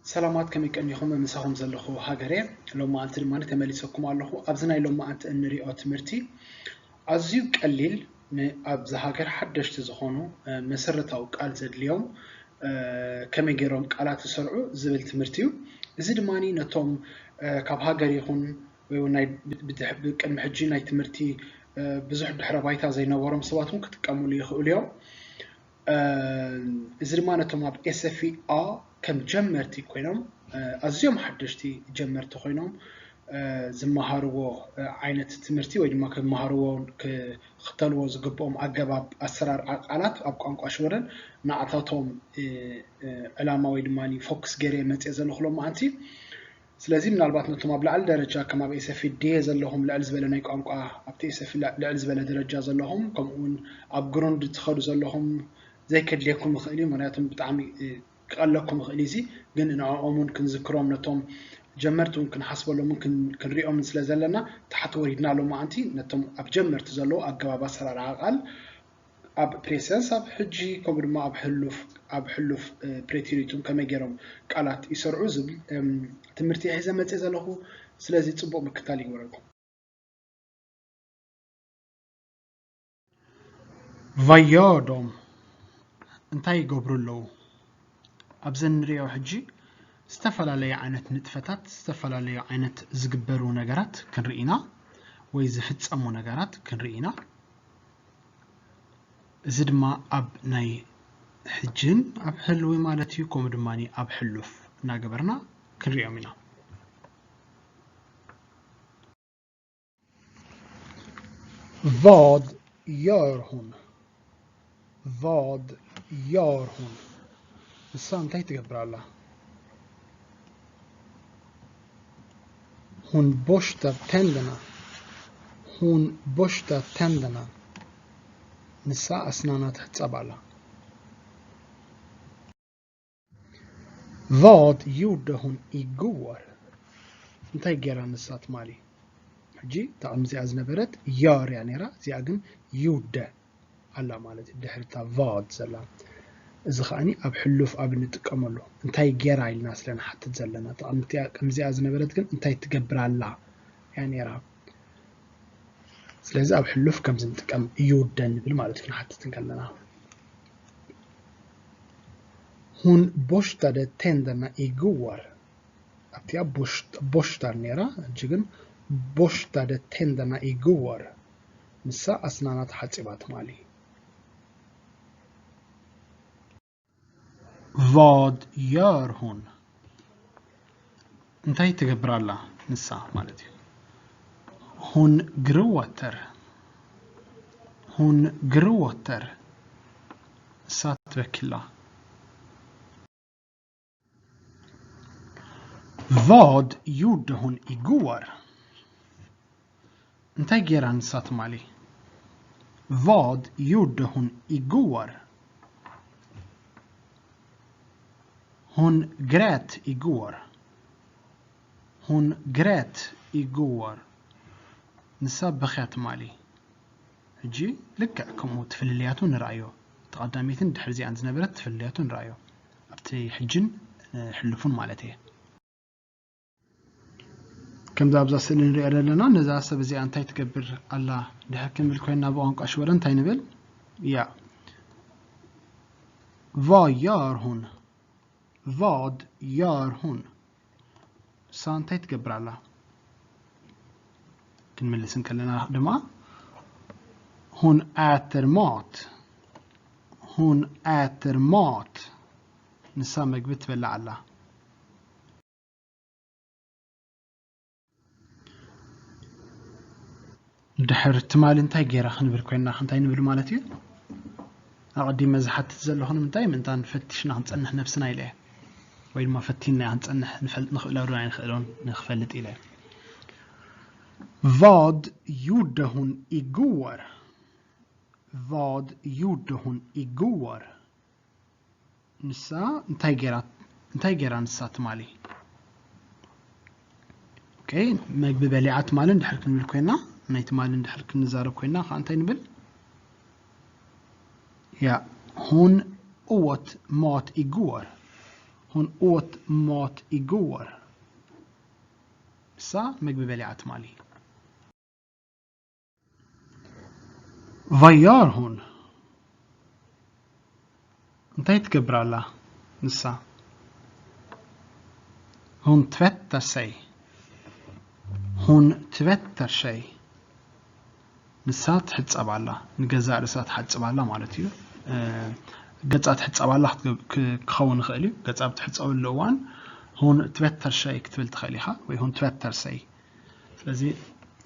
ሰላማት፣ ከመይ ቀኒኹም? ምሳኹም ዘለኹ ሃገሬ። ሎማዓንቲ ድማ ተመሊሰኩም ኣለኹ። ኣብዚ ናይ ሎማዓንቲ እንሪኦ ትምህርቲ ኣዝዩ ቀሊል፣ ን-፣ ኣብዚ ሃገር ሓደሽቲ ዝኾኑ፣ እ፣ መሰረታዊ ቃል ዘድልዮም፣ እ፣ ከመይ ገይሮም ቃላት ይሰርዑ ዝብል ትምህርቲ እዩ። እዚ ድማ ነቶም፣ እ፣ ካብ ሃገር ይኹን ወይ እውን ናይ ብ-፣ ብድሕ-፣ ብቅድሚ ሕጂ ናይ ትምህርቲ፣ እ፣ ብዙሕ ድሕረ ባይታ ዘይነበሮም ሰባት እውን ክጥቀሙሉ ይኽእሉ እዮም። እ፣ እዚ ድማ ነቶም ኣብ ኤስ ኤፍ ኢ ኣ ከም ጀመርቲ ኮይኖም፣ እ፣ ኣዝዮም ሓደሽቲ ጀመርቲ ኮይኖም፣ እ፣ ዝመሃርዎ፣ እ፣ ዓይነት ትምህርቲ ወይ ድማ ክመሃርዎ ክኽተልዎ ዝግብኦም ኣገባብ ኣሰራርዓ ቃላት ኣብ ቋንቋ ሽወደን ንዓታቶም፣ እ፣ እ፣ ዕላማ ወይ ድማ ፎክስ ገይረ መፅየ ዘለኹ ሎማዓንቲ። ስለዚ ምናልባት ነቶም ኣብ ላዕሊ ደረጃ ከም ኣብ ኤስ ኤፍ ኢ ድየ ዘለኹም ልዕል ዝበለ ናይ ቋንቋ ኣብቲ ኤስ ኤፍ ኢ ልዕል ዝበለ ደረጃ ዘለኹም፣ ከምኡ እውን ኣብ ግሩንድ ትኸዱ ዘለኹም ዘይከድልየኩም ይኽእል እዩ። ምኽንያቱ ብጣዕሚ፣ እ፣ ክቐለኩም ይኽእል እዩ። እዚ ግን ንዕኦም እውን ክንዝክሮም፣ ነቶም ጀመርቲ እውን ክንሓስበሎም እውን ክን-፣ ክንሪኦምን ስለ ዘለና፣ ታሕቲ ወሪድና ሎማዓንቲ ነቶም ኣብ ጀመርቲ ዘለዉ ኣገባብ ኣሰራርዓ ቃል ኣብ ፕሬሰንስ፣ ኣብ ሕጂ፣ ከምኡ ድማ ኣብ ሕሉፍ፣ ኣብ ሕሉፍ፣ እ፣ ፕሬቴሪቱም ከመይ ገይሮም ቃላት ይሰርዑ ዝብል፣ እም፣ ትምህርቲ ሒዘ መፅእ ዘለኹ። ስለዚ ፅቡቕ ምክታል ይግበረልኩም። ቫዮዶም እንታይ ይገብሩ ኣለዉ? ኣብዚ እንሪኦ ሕጂ ዝተፈላለዩ ዓይነት ንጥፈታት፣ ዝተፈላለዩ ዓይነት ዝግበሩ ነገራት ክንርኢ ኢና፣ ወይ ዝፍጸሙ ነገራት ክንርኢ ኢና። እዚ ድማ ኣብ ናይ ሕጅን ኣብ ህልዊ ማለት እዩ፣ ከምኡ ድማ ኣብ ሕሉፍ እናገበርና ክንሪኦም ኢና። Vad gör hon? Vad gör hon? ንሳ እንታይ ትገብር ኣላ? Hon borstar tänderna. Hon borstar tänderna. ንሳ ኣስናና ትሕጸብ ኣላ። Vad gjorde hon igår? እንታይ ገይራ ንሳ ትማሊ? ሕጂ እታ ቅድሚ እዚኣ ዝነበረት gör እያ ነይራ፣ እዚኣ ግን gjorde ኣላ ማለት እዩ፣ ድሕሪ እታ vad ዘላ። እዚ ከዓኒ ኣብ ሕሉፍ ኣብ እንጥቀመሉ እንታይ ገይራ ኢልና ስለ ንሓትት ዘለና፣ እታ ቅድሚ እዚኣ ዝነበረት ግን እንታይ ትገብር ኣላ እያ ነይራ። ስለዚ ኣብ ሕሉፍ ከምዚ ንጥቀም gjorde ንብል ማለት እዩ፣ ክንሓትት እንከለና። Hon borstade tänderna igår. ኣብቲኣ borstar ነይራ፣ ሕጂ ግን borstade tänderna igår። ንሳ ኣስናና ተሓጺባ ትማሊ። Vad gör hon? እንታይ ትገብር ኣላ ንሳ ማለት እዩ። Hon gråter. Hon gråter. ንሳ ትበኪ ኣላ። Vad gjorde hon igår? እንታይ ገይራ ንሳ ትማሊ? Vad gjorde hon igår? Hon grät igår. Hon grät igår. ንሳ በኽያ ትማሊ። ሕጂ ልክዕ ከምኡ እቲ ፍልልያቱ ንርኣዮ። እቲ ቀዳመይትን ድሕሪ እዚኣን ዝነበረት እቲ ፍልልያቱ ንርኣዮ። ኣብቲ ሕጅን፣ እ፣ ሕሉፉን ማለት እየ። ከምዛ ኣብዛ ስእሊ ንሪኣ ዘለና፣ ነዛ ሰብ እዚኣ እንታይ ትገብር ኣላ ድሕር ክንብል ኮይንና ብቋንቋ ሽወደን እንታይ ንብል? Ja. Vad gör hon? Vad gör hon? ንሳ እንታይ ትገብር ኣላ? ክንምልስ እንከለና ድማ፣ Hon äter mat. Hon äter mat. ንሳ መግቢ ትበልዕ ኣላ። ድሕር ትማሊ እንታይ ገይራ ክንብል ኮይንና፣ እንታይ ንብል ማለት እዩ? ኣቐዲመ ዝሓትት ዘለኹ ንምንታይ ምእንታን ፈቲሽና ክንጸንሕ ነብስና ኢለ እየ። ወይ ድማ ፈቲንና ክንጸንሕ ንፈልጥ ንኽእሎ ዶ ኣይንኽእሎን ንኽፈልጥ ኢለ እየ። Vad gjorde hon igår? Vad gjorde hon igår? ንሳ እንታይ ገይራ፣ እንታይ ገይራ ንሳ ትማሊ? ኦኬ፣ መግቢ በሊዓ ትማሊ እንድሕር ክንብል ኮይና፣ ናይ ትማሊ እንድሕር ክንዛረብ ኮይና ከዓ እንታይ ንብል? Ja, hon åt mat igår. Hon åt mat igår. ንሳ ምግቢ በሊዓ ትማሊ። Vad gör hon? እንታይ ትገብር ኣላ ንሳ? Hon tvättar sig. Hon tvättar sig. ንሳ ትሕጸብ ኣላ፣ ንገዛእ ርእሳ ትሓጽብ ኣላ ማለት እዩ። ገጻ ትሕጸብ ኣላ ክኸውን ይኽእል እዩ። ገጻ ብትሕጸበሉ እዋን hon tvättar sig ክትብል ትኽእል ኢኻ፣ ወይ hon tvättar sig። ስለዚ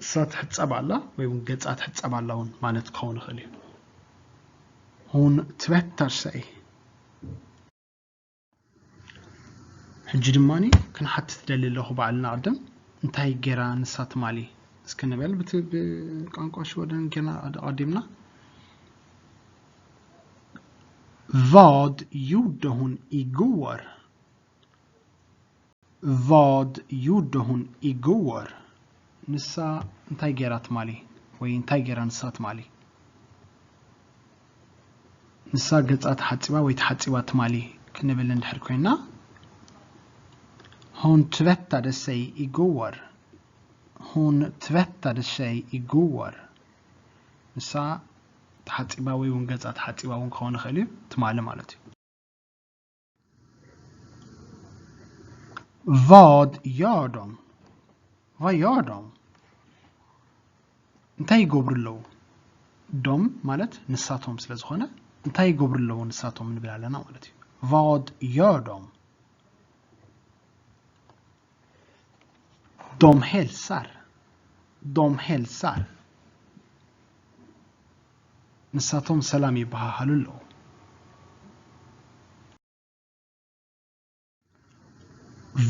ንሳ ትሕጸብ ኣላ ወይ እውን ገጻ ትሕጸብ ኣላ እውን ማለት ክኸውን ይኽእል እዩ። Hon tvättar sig. ሕጂ ድማ ክንሓትት ደሊ ኣለኹ ባዕልና ቅድም እንታይ ገይራ ንሳ ትማሊ እስኪ ንበል ብቋንቋ ሽወደን ጌርና ኣቐዲምና። Vad gjorde hon igår? Vad gjorde hon igår? ንሳ እንታይ ገይራ ትማሊ ወይ እንታይ ገይራ ንሳ ትማሊ? ንሳ ገጻ ተሓጺባ ወይ ተሓጺባ ትማሊ ክንብል እንድሕር ኮይና hon tvättade sig igår. Hon tvättade sig igår. ንሳ ተሓጺባ ወይ እውን ገጻ ተሓጺባ እውን ክኸውን ይኽእል እዩ ትማሊ ማለት እዩ። Vad gör de? Vad gör de? እንታይ ይገብሩ ኣለዉ? De ማለት ንሳቶም ስለ ዝኾነ እንታይ ይገብሩ ኣለዉ ንሳቶም ንብል ኣለና ማለት እዩ። Vad gör de? De hälsar. De hälsar. ንሳቶም ሰላም ይበሃሃሉ ኣለዉ።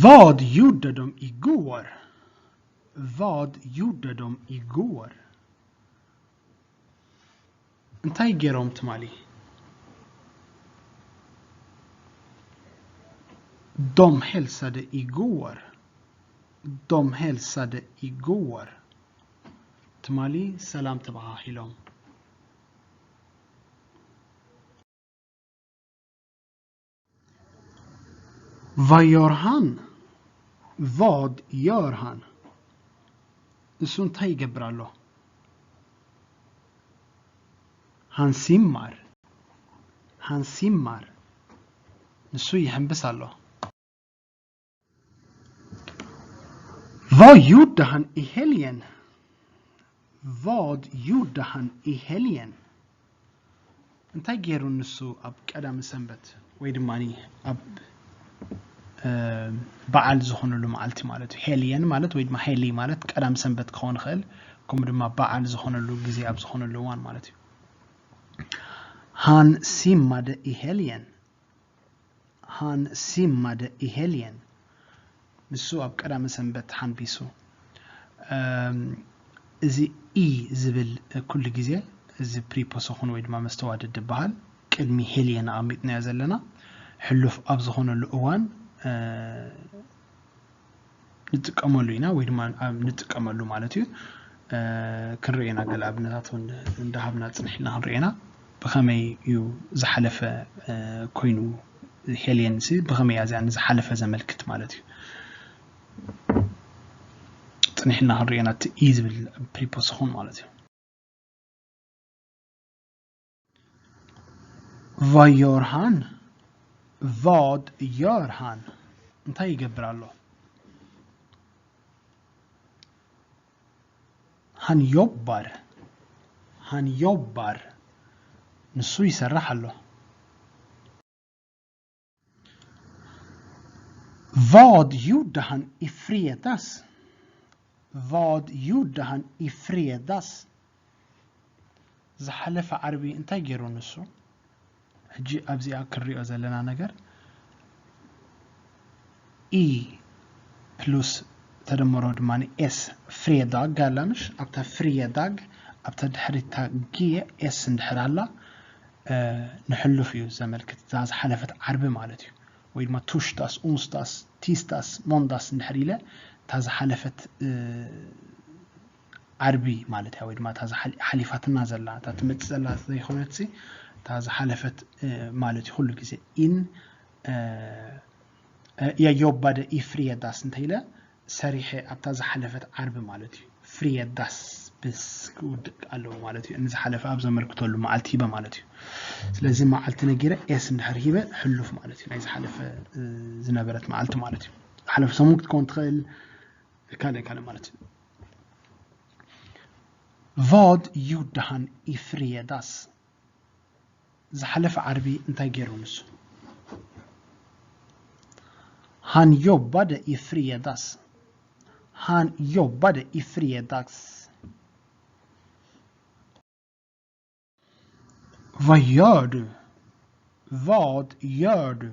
Vad gjorde de igår? Vad gjorde de igår? እንታይ ገይሮም ትማሊ? De hälsade igår. De hälsade igår. ትማሊ ሰላም ተበሃሂሎም። Vad gör han? Vad gör han? ንሱ እንታይ ይገብር ኣሎ? Han simmar. Han simmar. ንሱ ይሕንብስ ኣሎ። Vad gjorde han i helgen? Vad gjorde han i helgen? እንታይ ገይሩ ንሱ ኣብ ቀዳሚ ሰንበት ወይ ድማ ኣብ በዓል ዝኾነሉ መዓልቲ ማለት እዩ። Helgen ማለት ወይ ድማ helg ማለት ቀዳሚ ሰንበት ክኸውን ይኽእል፣ ከምኡ ድማ በዓል ዝኾነሉ ግዜ ኣብ ዝኾነሉ እዋን ማለት እዩ። Han simmade i helgen. Han simmade i helgen. ንሱ ኣብ ቀዳመ ሰንበት ሓንቢሱ። እዚ i ዝብል ኩሉ ግዜ እዚ preposition ወይ ድማ መስተዋድድ ዝበሃል ቅድሚ helgen ኣቐሚጥናዮ ዘለና ሕሉፍ ኣብ ዝኾነሉ እዋን ንጥቀመሉ ኢና ወይ ድማ ንጥቀመሉ ማለት እዩ። ክንርኢ ኢና፣ ገለ ኣብነታት እውን እንዳሃብና ጽኒሕና ክንርኢ ኢና። ብኸመይ እዩ ዝሓለፈ ኮይኑ፣ helgen ሲ ብኸመይ እያ እዚኣ ንዝሓለፈ ዘመልክት ማለት እዩ። ጽኒሕና ክንርኢ ኢና፣ እቲ i ዝብል preposition ማለት እዩ። Vad gör han? Vad gör han? እንታይ ይገብር ኣሎ? Han jobbar. Han jobbar. ንሱ ይሰርሕ ኣሎ። Vad gjorde han i fredags? Vad gjorde han i fredags? ዝሓለፈ ዓርቢ እንታይ ገይሩ ንሱ? ሕጂ ኣብዚኣ ክንሪኦ ዘለና ነገር i plus ተደመሮ ድማ s፣ fredag ኣላ ምሽ? ኣብታ fredag ኣብታ ድሕሪታ g s እንድሕር ኣላ ንሕሉፍ እዩ ዘመልክት፣ እዛ ዝሓለፈት ዓርቢ ማለት እዩ። ወይ ድማ torsdags, onsdags, tisdags, måndags እንድሕር ኢለ እታ ዝሓለፈት ዓርቢ ማለት እያ፣ ወይ ድማ እታ ሓሊፋትና ዘላ፣ እታ ትመጽእ ዘላ ዘይኮነትሲ እታ ዝሓለፈት ማለት እዩ። ኩሉ ግዜ in እ፣ jag jobbade i fredags እንተ ኢለ ሰሪሐ ኣብታ ዝሓለፈት ዓርቢ ማለት እዩ። Fredags ምስ ክውድእ ኣለዎ ማለት እዩ። ንዝሓለፈ ኣብ ዘመልክተሉ መዓልቲ ሂበ ማለት እዩ። ስለዚ መዓልቲ ነጊረ s እንድሕር ሂበ ሕሉፍ ማለት እዩ። ናይ ዝሓለፈ፣ እ፣ ዝነበረት መዓልቲ ማለት እዩ። ዝሓለፈ ሰሙን ክትከውን ትኽእል፣ ካልእ ካልእ ማለት እዩ። Vad gjorde han i fredags? ዝሓለፈ ዓርቢ እንታይ ገይሩ ንሱ? Han jobbade i fredags. Han jobbade i fredags. Vad gör du? Vad gör du?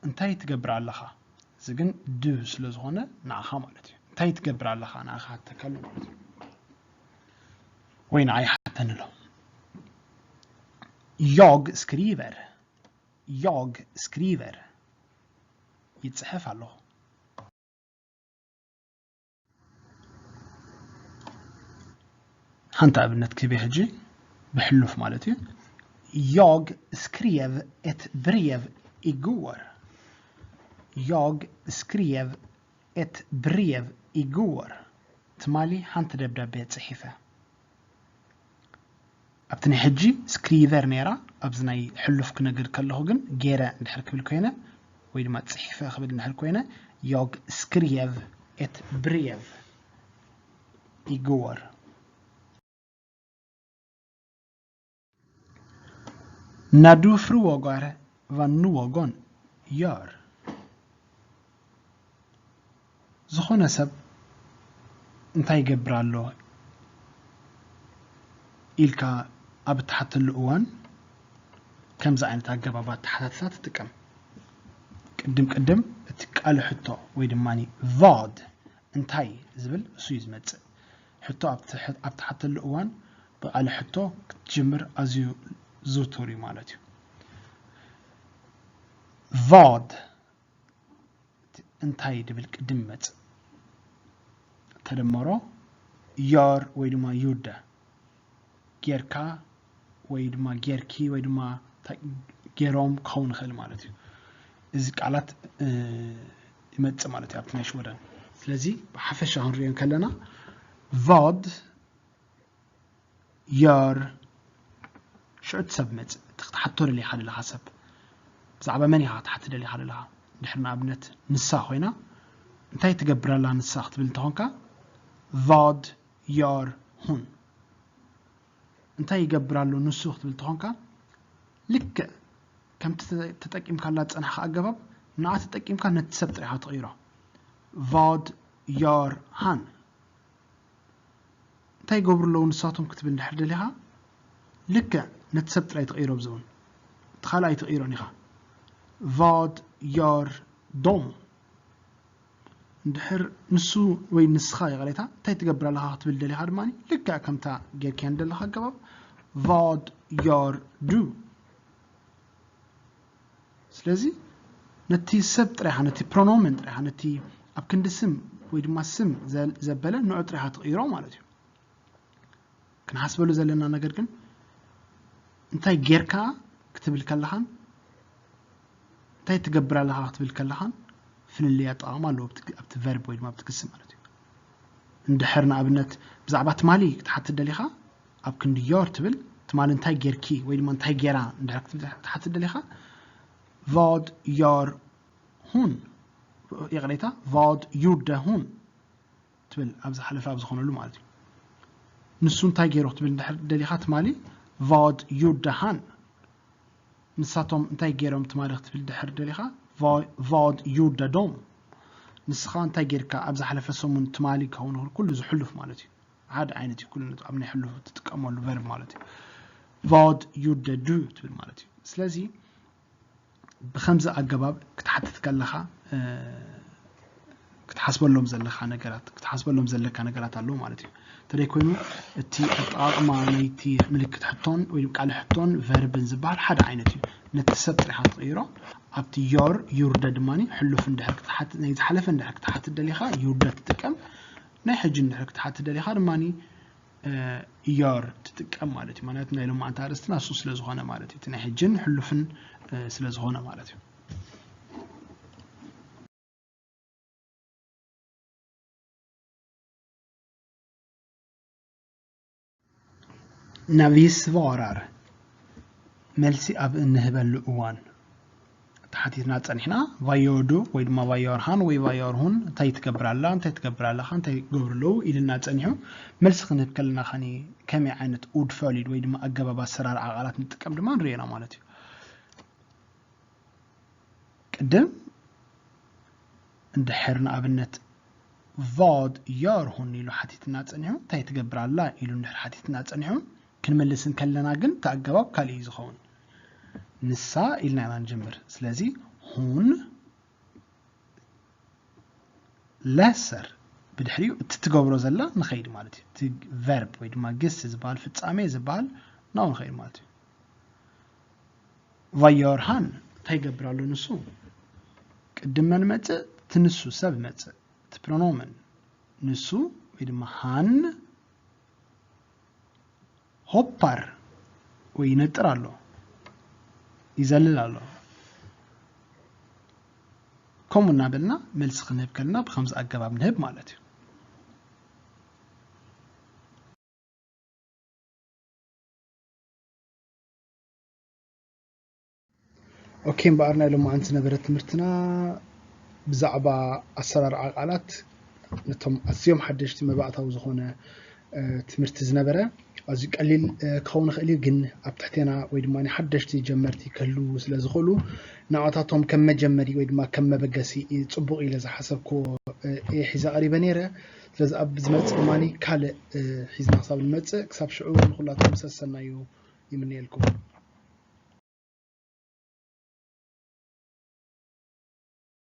እንታይ ትገብር ኣለኻ? እዚ ግን du ስለ ዝኾነ ንዓኻ ማለት እዩ። እንታይ ትገብር ኣለኻ? ንዓኻ ሓተካ ኣሎ ማለት እዩ። ወይ ንዓይ ሓተኒ ኣሎ። Jag skriver. Jag skriver. ይጽሕፍ ኣለኹ። ሓንቲ ኣብነት ክህብ ሕጂ ብሕሉፍ ማለት እዩ። Jag skrev ett brev igår. Jag skrev ett brev igår. ትማሊ ሓንቲ ደብዳቤ ጽሒፈ። ኣብቲ ናይ ሕጂ skriver ነይራ፣ ኣብዚ ናይ ሕሉፍ ክነግር ከለኹ ግን ገይረ እንድሕር ክብል ኮይነ ወይ ድማ ጽሒፈ ክብል እንድሕር ኮይነ jag skrev ett brev igår. När du frågar vad någon gör. ዝኾነ ሰብ እንታይ ይገብር ኣሎ ኢልካ ኣብ እትሓተሉ እዋን ከምዚ ዓይነት ኣገባብ ኣተሓታትታ ትጥቀም። ቅድም ቅድም እቲ ቃል ሕቶ ወይ ድማ vad እንታይ ዝብል እሱ እዩ ዝመጽእ። ሕቶ ኣብ ትሕ-፣ ኣብ ትሓተሉ እዋን ብቃል ሕቶ ክትጅምር ኣዝዩ ዝውቱር እዩ ማለት እዩ። Vad እንታይ ድብል ቅድም ይመጽእ። ተደመሮ gör ወይ ድማ gjorde። ጌርካ ወይ ድማ ጌርኪ ወይ ድማ እንታይ ገይሮም ክኸውን ይኽእል ማለት እዩ። እዚ ቃላት፣ እ፣ ይመጽእ ማለት እዩ ኣብቲ ናይ ሽወደን። ስለዚ ብሓፈሻ ክንሪኦ ከለና vad gör ሽዑ እቲ ሰብ መጽእ፣ እቲ ክትሓቶ ደሊኻ ዘለኻ ሰብ። ብዛዕባ መን ኢኻ ክትሓትት ደሊኻ ዘለኻ? ድሕሪ ንኣብነት ንሳ ኮይና፣ እንታይ ትገብር ኣላ ንሳ ክትብል እንተኾንካ፣ vad gör hon? እንታይ ይገብር ኣሎ ንሱ ክትብል እንተኾንካ፣ ልክዕ ከምቲ ተጠ-፣ ተጠቂምካላ ዝጸናሕካ ኣገባብ፣ ንዓ ተጠቂምካ ነቲ ሰብ ጥራይ ኢኻ ትቕይሮ። Vad gör han? እንታይ ይገብሩ ኣለዉ ንሳቶም ክትብል እንድሕር ደሊኻ፣ ልክዕ ነቲ ሰብ ጥራይ ትቕይሮ ኣብዚ እውን። እቲ ካልእ ኣይትቕይሮን ኢኻ። Vad gör de? እንድሕር ንሱ ወይ ንስኻ ይቕሬታ፣ እንታይ ትገብር ኣለኻ ክትብል ደሊኻ ድማ፣ ልክዕ ከምታ ጌርካያ ንደለኻ ኣገባብ፣ Vad gör du? ስለዚ ነቲ ሰብ ጥራይኻ፣ ነቲ ፕሮኖመን ጥራይኻ፣ ነቲ ኣብ ክንዲ ስም ወይ ድማ ስም ዘ-፣ ዘበለ ንዑ ጥራይኻ ትቕይሮ ማለት እዩ። ክንሓስበሉ ዘለና ነገር ግን እንታይ ጌርካ ክትብል ከለኻን እንታይ ትገብር ኣለኻ ክትብል ከለኻን ፍልልይ ኣጠቓቕማ ኣለዎ ኣብቲ፣ ኣብቲ ቨርብ ወይ ድማ ኣብቲ ግሲ ማለት እዩ። እንድሕር ንኣብነት ብዛዕባ ትማሊ ክትሓትት ደሊኻ ኣብ ክንዲ gör ትብል፣ ትማሊ እንታይ ጌርኪ ወይ ድማ እንታይ ጌራ እንድሕር ክትብል ክትሓትት ደሊኻ Vad gör hon? ይቕሬታ፣ Vad gjorde hon? ትብል ኣብ ዝሓለፈ ኣብ ዝኾነሉ ማለት እዩ። ንሱ እንታይ ገይሩ ክትብል እንድሕር ደሊኻ ትማሊ Vad gjorde han? ንሳቶም እንታይ ገይሮም ትማሊ ክትብል ድሕር ደሊኻ Va-, Vad gjorde de? ንስኻ እንታይ ጌርካ ኣብ ዝሓለፈ ሰሙን ትማሊ ክኸውን ይኽእል፣ ኩሉ ዝሕሉፍ ማለት እዩ። ሓደ ዓይነት እዩ ኩሉ ነቲ ኣብ ናይ ሕሉፍ ትጥቀመሉ ቨርብ ማለት እዩ። Vad gjorde du ትብል ማለት እዩ። ስለዚ ብኸምዚ ኣገባብ ክትሓትት ከለኻ፣ እ፣ ክትሓስበሎም ዘለኻ ነገራት፣ ክትሓስበሎም ዘለካ ነገራት ኣለዉ ማለት እዩ። እንተደይ ኮይኑ እቲ ኣጠቓቕማ ናይቲ ምልክት ሕቶን ወይ ቃል ሕቶን ቨርብን ዝበሃል ሓደ ዓይነት እዩ። ነቲ ሰብ ጥሪኻ ትቕይሮ። ኣብቲ gör፣ gjorde ድማ ሕሉፍ እንድሕር ክትሓትት፣ ናይ ዝሓለፈ እንድሕር ክትሓትት ደሊኻ gjorde ትጥቀም። ናይ ሕጂ እንድሕር ክትሓትት ደሊኻ ድማ፣ እ፣ gör ትጥቀም ማለት እዩ። ምኽንያቱ ናይ ሎማዓንቲ ኣርእስትና እሱ ስለ ዝኾነ ማለት እዩ። እቲ ናይ ሕጅን ሕሉፍን፣ እ፣ ስለ ዝኾነ ማለት እዩ። När vi svarar, መልሲ ኣብ እንህበሉ እዋን ተሓቲትና ጸኒሕና፣ ቫዮዱ ወይ ድማ ቫዮርሃን ወይ ቫዮርሁን እንታይ ትገብር ኣላ፣ እንታይ ትገብር ኣለኻ፣ እንታይ ይገብሩ ኣለዉ ኢልና ጸኒሑ። መልሲ ክንህብ ከለና ኸኒ ከመይ ዓይነት ኡድፈሊድ ወይ ድማ ኣገባብ ኣሰራርዓ ቃላት ንጥቀም ድማ ንርእየና ማለት እዩ። ቅድም እንድሕር ንኣብነት ቫድ ዮርሁን ኢሉ ሓቲትና ጸኒሑ፣ እንታይ ትገብር ኣላ ኢሉ እንድሕር ሓቲትና ጸኒሑ፣ ክንመልስ እንከለና ግን እቲ ኣገባብ ካልእ እዩ ዝኸውን። ንሳ ኢልና ኢና ንጅምር። ስለዚ ሁን ለሰር ብድሕሪኡ እቲ ትገብሮ ዘላ ንኸይድ ማለት እዩ። እቲ ቨርብ ወይ ድማ ግስ ዝበሃል ፍጻሜ ዝበሃል ናብኡ ንኸይድ ማለት እዩ። ቫዮርሃን እንታይ ይገብር ኣሎ ንሱ? ቅድም መን መጽእ? እቲ ንሱ ሰብ መጽእ። እቲ ፕሮኖመን ንሱ ወይ ድማ ሃን ሆፓር ወይ ይነጥር ኣሎ፣ ይዘልል ኣሎ። ከምኡ እናበልና መልሲ ክንህብ ከለና ብኸምዚ ኣገባብ ንህብ ማለት እዩ። ኦኬ፣ እምበኣር ናይ ሎማዓንቲ ዝነበረ ትምህርትና ብዛዕባ ኣሰራርዓ ቃላት ነቶም ኣዝዮም ሓደሽቲ መባእታዊ ዝኾነ ትምህርቲ ዝነበረ ኣዝዩ ቀሊል ክኸውን ይኽእል እዩ፣ ግን ኣብ ትሕቴና ወይ ድማ ሓደሽቲ ጀመርቲ ክህልዉ ስለ ዝኽእሉ ንኣታቶም ከም መጀመሪ ወይ ድማ ከም መበገሲ ጽቡቕ ኢለ ዝሓሰብክዎ እየ ሒዘ ቀሪበ ነይረ። ስለዚ ኣብ ዝመጽእ ድማ ካልእ ሒዝና ክሳብ ንመጽእ፣ ክሳብ ሽዑ ንኹላትኩም ሰሰናዩ ይምነየልኩም።